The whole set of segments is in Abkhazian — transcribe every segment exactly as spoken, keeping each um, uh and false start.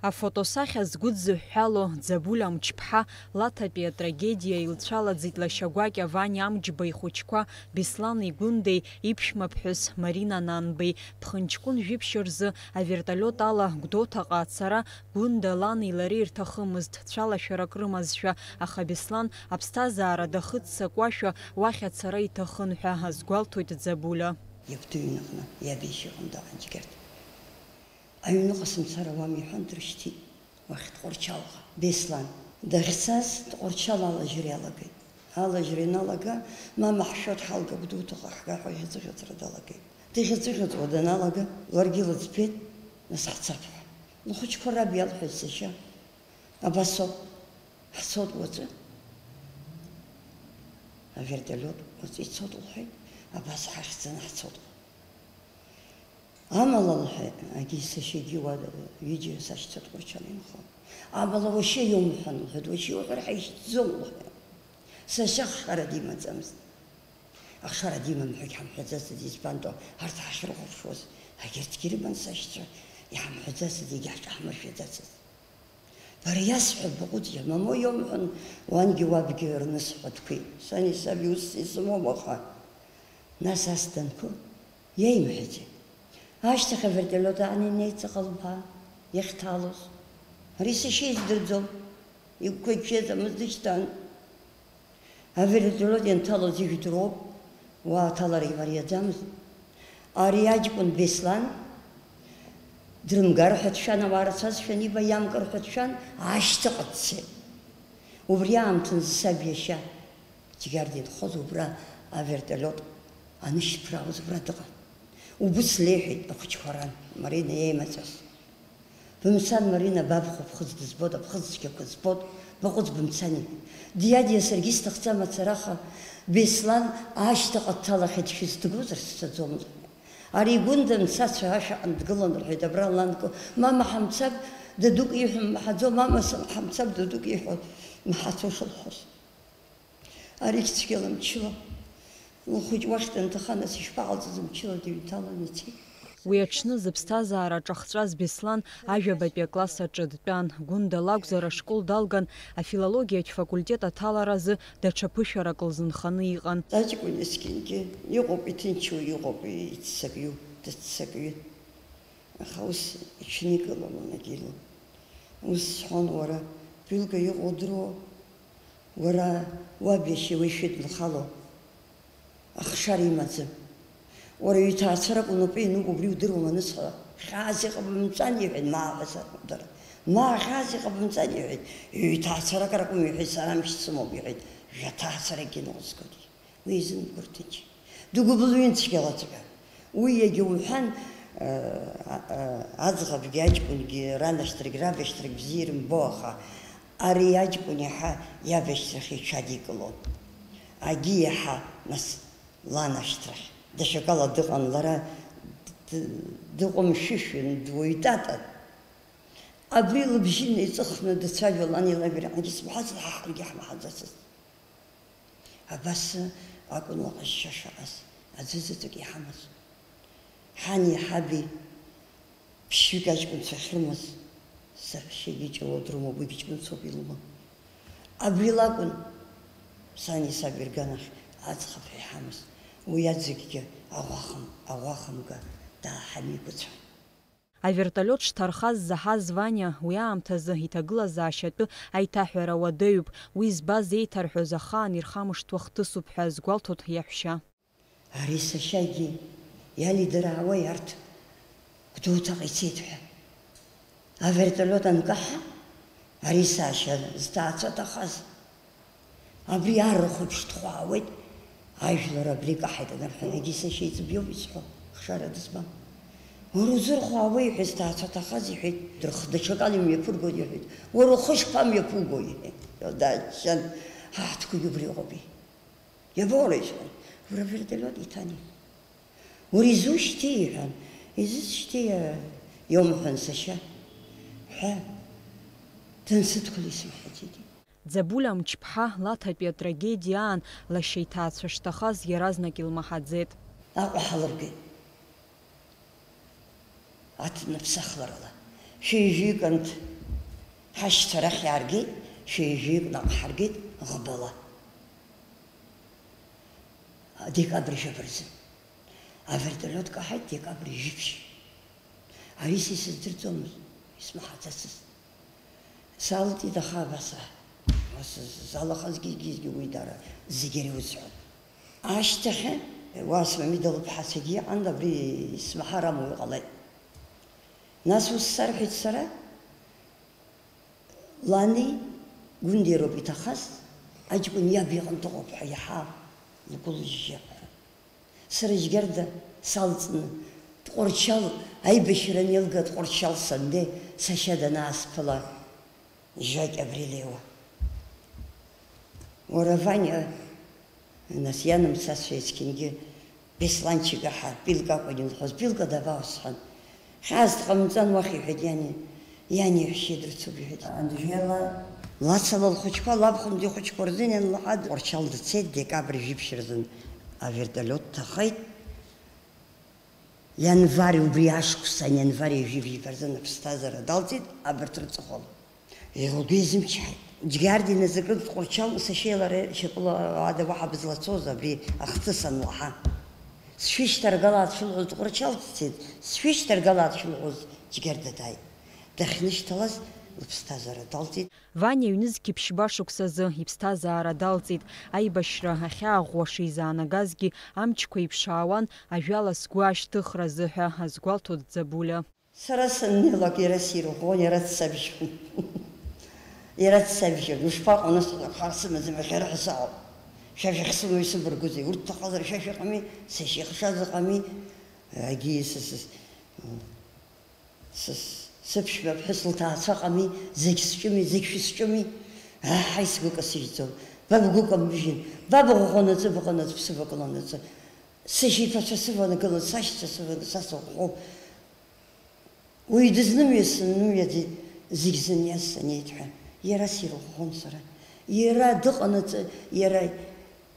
Афотосахьа згәыдзыҳәҳәало Ӡабуль Амҷԥҳа Лаҭатәи атрагедиа илцәалаӡит лашьа гәакьа Ваниа Амҷба ихәыҷқәа Беслани Гәындеи иԥшәмаԥҳәыс Марина Нанбеи. Ԥхынҷкәын жәиԥшь рзы авертолиот ала Гәдоуҭаҟа ацара Гәында лани лареи ирҭахымызт, цәалашәарак рымазшәа, аха Беслан аԥсҭазаара дахыццакуашәа уахь ацара иҭахын ҳәа азгәалҭоит Ӡабуля. Иабду иҩныҟны иаб иашьа иҟны дыҟан Џьгьарҭ. Аҩныҟа сымцар ауам, иҳәан, дрышьҭит уахь Тҟәарчалҟа. Беслан дахьцаз Тҟәарчал алажьра иалагеит. Алажьра ианалага, мама, ҳшәо дҳалга, Гәдоуҭаҟа ҳга ҳәа иҳәа-, иҳәаҵәҟьаҵәра далагеит. Дыӷьаҵәыӷьаҵәуа даналага, ларгьы лыӡбеит, нас ҳцап ҳәа. Лхәыҷқәа раб иалҳәеит, сашьа, абасоуп, ҳцоит уаҵәы. Авертолиот уаҵәы ицоит лҳәеит, абас ҳахьӡаны ҳцоит. Амала, лҳәеит, агьи сашьагьы уа ҩыџьа сашьцәа Тҟәарчал инхо. Амала уашьа иумҳәан, лҳәеит, уашьа иуҳәар ҳаишьҭӡом, лҳәеит. Сашьа ахшара димаӡамызт. Ахшара димам ҳәагь ҳамҳәаӡацызт, избанто арҭ ҳахьрыхәаԥшуаз, егьырҭгьы рыман сашьцәа, иҳамҳәаӡацызт, егьаҳҿаҳмыршәаӡацызт. Бара иасҳәап, баҟәыҵ, иамамоу иоумҳәан, уангьы уабгьы рнысҳәа дқәеит. Сани саби ус исымоума аха? Нас ас данқәы, иаимҳәаӡеит. Ашьҭахь авертолиот аан инеит ҵаҟа лбаа иахьҭалоз. Ари сашьа издырӡом, игәқәа иччаӡамыз дышьҭан. Авертолиот ианҭалоз ижәдыруоуп, уа аҭалара имариаӡамызт. Ари аҷкәын Беслан дрымгар ҳәа дшәан, ауаа рацәазшәа аниба, иамкыр ҳәа дшәан, ашьҭахь дцеит. Убри аамҭазы саб иашьа Џьгьарда инхоз убра авертолиот анышьҭԥраауаз убра дыҟан. Убыс леиҳәеит ахәыҷқәа ран, Марина иеимаҵәаз. Бымцан, Марина, бабхәа ԥхыӡ дызбоит, аԥхыӡ цәгьақәа збоит, баҟәыҵ, бымцани. Диадиа, саргьы исҭахӡам ацара, аха Беслан ашьҭахь дҭалахьеит, шәызҭгозар сцаӡом. Ари Гәында мцацәа ашәаҟны дгылан, рҳәеит, абра ланкәа, мама, ҳамцап, дадук иҳәо мҳаӡо, мама, сан, ҳамцап, дадук иҳәо мҳацо шылҳәоз. Аригь цәгьала мчыла. Лхәыҷ уахь данҭаха, нас ишԥаҟалҵаз, мчыла дыҩҭалан ицеит. Уи аҽны зыԥсҭазаара ҿахҵәаз Беслан ажәабатәи акласс аҿы дтәан. Гәында лакәзар, ашкол далган, афилологиатә факультет аҭаларазы даҽа ԥышәарак лзынханы иҟан. Аҷкәын есқьынгьы иҟоуп, иҭынчу иҟоуп, иццакҩу, дыццакҩы. Аха ус иҽникылон, унагьы илон. Ус сҳәон, уара, ԥилга иҟоу удыруоу? Уара уаб иашьа уи шәыднхало ахшара имаӡам. Уара иҭаацәарак унапы иануп, убри удыруама анысҳәа, хьаас иҟабымҵан, иҳәеит, ма ҳәа сарҳәоит. Ма хьаас иҟабымҵан, иҳәеит, ҩҭаацәарак ракәым, иҳәеит, сара амч сымоуп, иҳәеит, жәаҭаацәаракгьы ныҟәызгоит. Уи изымгәарҭынч. Дыгәыбылҩын цәгьалаҵәҟьа. Уи иагьа уҳәан, э, а-, а-, аӡӷабгьы аҷкәынгьы ранашьҭрагь рабашьҭрагь бзиа ирымбо, аха ари аҷкәын иаҳа иабашьҭрахь иҽадикылон. Агьи иаҳа, нас, ланашьҭрахь. Даҽакала дыҟан лара, д-, д-, дыҟәымшәышәын, дуаҩ татан. Абри лыбжьы неиҵыхны дцәажәон, ани лаби раҟынгьы сымҳәацт, ҳа ҳаргьы ҳмаҳаӡацызт. Абас акәын лаҟазшьа шаҟаз, аӡәы заҵәык иҳамаз. Ҳани ҳаби ԥшьҩык аҷкәынцәа ахьрымаз, саҳәшьагьы ҷлоу дрымоуп, уигьы ҷкәынцәоуп илыман. Абри лакәын сани саби рганахь аӡӷаб ҳәа иҳамаз. Уи аӡәыкгьы аӷәахым-, аӷәахымга дааҳамеигәацәан. Авертолиот шҭархаз заҳаз Ваниа уи аамҭазы иҭагылазаашьатәы аиҭаҳәара уадаҩуп, уи збаз еиҭарҳәоз ахаан ирхамышҭуа хҭысуп ҳәа азгәалҭоит иаҳәшьа. Ари сашьагьы иалидыраауеи арҭ Гәдоуҭаҟа ицеит ҳәа? Авертолиот анкаҳа, ари сашьа зҭаацәа ҭахаз. Абри арахә еиԥш дхәаауеит, ажәлар абри икаҳаит анырҳәа, егьи сашьа иҵыб иоуп исҳәо, хшара дызмам. Уара узырхәаауеи ҳәа зҭаацәа ҭахаз иҳәеит, дырх-, даҽакала имҩаԥыргоит иҳәеит, уара ухы шԥамҩаԥугои иҳәеит, дааччан, ҳаҳҭқәагьы убри ыҟоуп иҳәеит. Иабоура исҳәон, уара авертолиот иҭани? Уара изушьҭи? Иҳәан, изысшьҭи, иа-, иоумҳәан, сашьа, ҳәа, дансыдхәыли сымҳәаӡеит. Ӡабуль Амҷԥҳа Лаҭатәи атрагедиа аан лашьа иҭаацәа шҭахаз иаразнак илмаҳаӡеит. Аҟәа ҳалыргеит. Аҭнаԥсахларала. Шәи жәаҩык анҭ Ҳашьцәа арахь иааргеит, шәи жәаҩык наҟ ҳаргеит ӷбала. Декабрь жәаба рзы. Авертолиот каҳаит декабрь жәиԥшь. Ари са исыздырӡомызт, исмаҳаӡацызт. Салҵит, аха абас, ас залахазгьы-гьызгьы уи дара зегьы ари усҳәан. Ашьҭахь уа Смамида лыԥҳацәагьы иҟан, абри исмаҳар амуа иҟалеит. Нас ус сарҳәеит сара, лани Гәындеи роуп иҭахаз, аҷкәын иаб иҟынтә ыҟоуп ҳәа иаҳа лгәы лыжьжьап ҳәа. Сара Џьгьарда салҵны, Тҟәарчал аибашьра анеилга, Тҟәарчал сандеи сашьа данаасԥыла, Жьакь абри леиуа. Уара, Ваниа, нас ианымцацәа есқьынгьы Бесланчик аҳа, Пилка акәын илҳәоз, Пилка дабаусҳәан. Хьаас дҟамҵан уахь, иҳәеит иани, иани иаҳәшьеи дрыцуп, иҳәеит. Анжела лацала лхәыҷқәа, лабхәындеи ихәыҷқәа рзын ианлаҳа, Тҟәарчал дцеит, декабрь жәиԥшь рзын авертолиот дҭахеит. Ианвар, убри ашықәсан, ианвар ҩажәи жәиба рзын аԥсҭазаара далҵит, абарҭ рыҵыхәала. Лгәы иазымчҳаит. Џьгьарда иназыркын Тҟәарчал сашьеи лареи шьапыла ада уаҳа бызлацоз абри ахҭыс анлаҳа. Сшәышьҭаргалааит шәылҳәоз Тҟәарчал дцеит, сшәышьҭаргалааит шәылҳәоз Џьгьарда дааит. Дахьнышьҭалаз лыԥсҭазаара далҵит. Ваниа ҩнызқьи ԥшьба шықәсазы иԥсҭазаара далҵит. Аибашьра ахьааӷәӷәа шизаанагазгьы, амчқәа иԥшаауан, ажәала сгәы ашьҭыхразы ҳәа азгәалҭоит Ӡабулиа. Сара саннеилак, иара сирӷәӷәон, иара дсабжьон. Иара дсабжьон. Ушԥаҟоу, нас, хар сымаӡам, иахьа арҳәа саауп. Шәа шәахьсымоу исыбаргәузеи? Урҭ ҭахазар шәа шәыҟами, сашьа ихшаз ыҟами. Егьи, сыс, сыс, сыс, сыԥшәма ԥҳәыс лҭаацәа ыҟами, зегь сҿыми, зегь шәысҿыми. Аҳ, ҳаи, сгәы касыжьӡом. Ба бгәы камбыжьын, ба быӷәӷәанаҵы, быҟанаҵ, бсывагыланаҵы. Сашьа иԥацәа сыванагылан, сашьцәа сыванагылан, са сыӷәӷәоуп. Уаҩ дызнымиаз сыннымиаӡеит, зегь зыниаз санеит ҳәа. Иара сирыӷәӷәон сара. Иара дыҟанаҵы, иара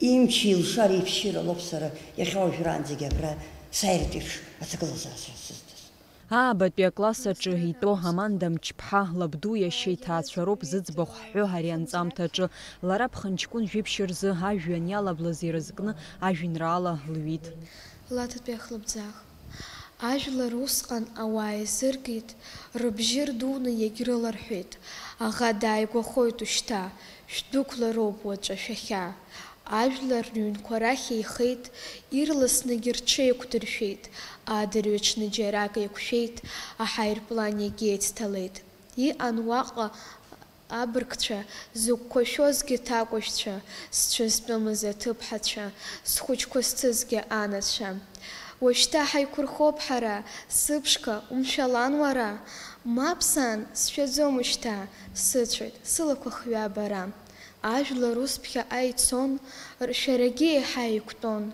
имчи илшареи иԥшьира лоуп сара иахьа уажәраанӡагьы абра сааиртә еиԥш аҭагылазаашьа сызҭаз. Аабатәи акласс аҿы итәоу Аманда Мчԥҳа лабду иашьа иҭаацәа роуп зыӡбахә ҳҳәо ари анҵамҭаҿы. Лара ԥхынҷкәын жәиԥшь рзы ажәҩан иалаблыз ирызкны ажәеинраала лҩит. Лаҭатәи ахлыбӡаах. Ажәлар усҟан ауаа еизыргеит, рыбжьы рдуны иагьрыларҳәеит, аӷа дааигәахоит ушьҭа, шәдәықәлароуп уаҵәы шәахьа. Ажәлар рыҩнқәа рахь еихеит, ирласныгьы рҽеиқәдыршәеит, адырҩаҽны џьарак еиқәшәеит, аҳаирплан иагьеицҭалеит. Иҟан уаҟа абыргцәа, зыгәқәа шәозгьы ҭакәажәцәа, сцәызтәымыз аҭыԥҳацәа, схәыҷқәа зцызгьы анацәа. Уажәшьҭа ҳаиқәырхоуп ҳара, сыԥшқа, умшәалан уара? Мап, сан, сшәаӡом ушьҭа, сыцәоит, сылақәа хҩа бара. Ажәлар ус ԥхьаҟа ицон, ршәарагьы еиҳа еиқәтәон,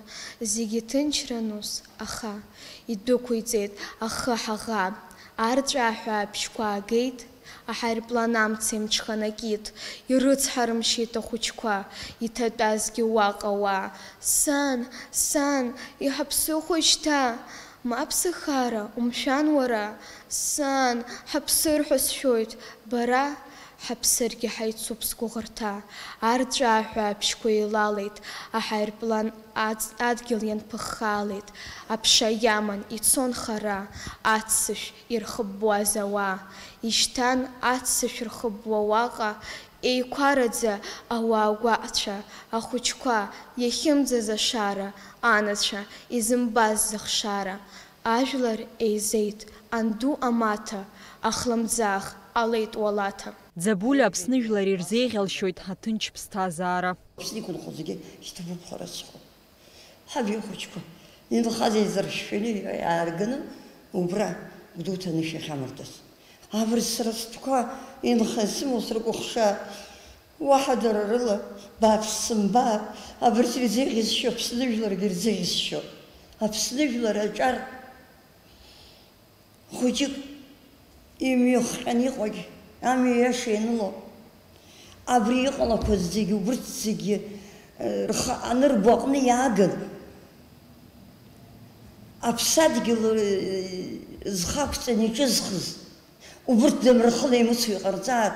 зегьы ҭынчран ус, аха идәықәиҵеит ахы ҳаӷа, арҵәааҳәа абжьқәа аагеит, аҳаирплан амца имҽханакит, ирыцҳарымшьеит ахәыҷқәа, иҭатәазгьы уаҟа уа. Сан, сан, иҳаԥсыхәои шьҭа? Мап, сыхаара, умшәан уара? Сан, ҳаԥсыр ҳәа сшәоит, бара? Ҳаԥсыргьы ҳаицуп сгәыӷырҭа. Арҵәааҳәа абжьқәа еилалеит, аҳаирплан аҵ-, адгьыл ианԥыххаалеит. Аԥша иаман ицон хара, аццышә ирхыббуаз ауаа. Ишьҭан аццышә рхыббуа уаҟа, еиқәараӡа ауаа гәаҟцәа, ахәыҷқәа, иахьымӡаз ашара, анацәа, изымбаз зыхшара. Ажәлар еизеит, анду амаҭа, ахлымӡаах ҟалеит уалаҭа. Ӡабулиа Аԥсны жәлар ирзеиӷьалшьоит аҭынч ԥсҭазаара. Аԥсны иқәынхо зегьы шьҭыбуп ҳәа рацәахо. Ҳаб ихәыҷқәа инхаз еизыршәшәаны иаарганы убра Гәдоуҭа анышә иахьамардаз. Абыржә сара стәқәа инханы сымоу срыкәыхшаа, уаҳа дара рыла бааԥс сымбаа, абыржә ирзеиӷьасшьо Аԥсны жәларгьы ирзеиӷьасшьо. Аԥсны жәлар аҿар хәыҷык имҩахҟьаны иҟоугь амҩа иаша ианыло, абри иҟалақәаз зегьы, убырҭ зегьы, э, рхы анырбо аҟны иааган, аԥсадгьыл, э, зхы ақәҵаны иҿызхыз, Убырҭ дамрыхны имыцу иҟарҵааит,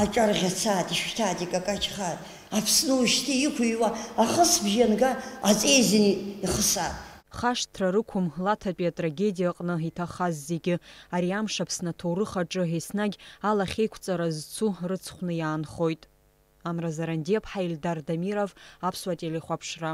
аҿар ӷьацааит, ишәҭааит, икакаҷхааит. Аԥсны ушьҭа иқәыҩуа ахысбжьы анга, аҵеи азин ихысааит. Хашҭра рықәым Лаҭатәи атрагедиа аҟны иҭахаз зегьы, ари амш Аԥсны аҭоурых аҿы еснагь алахьеиқәҵара зцу рыцхәны иаанхоит. Амра Зарандиаԥҳа, Ельдар Дамиров, Аԥсуа телехәаԥшра.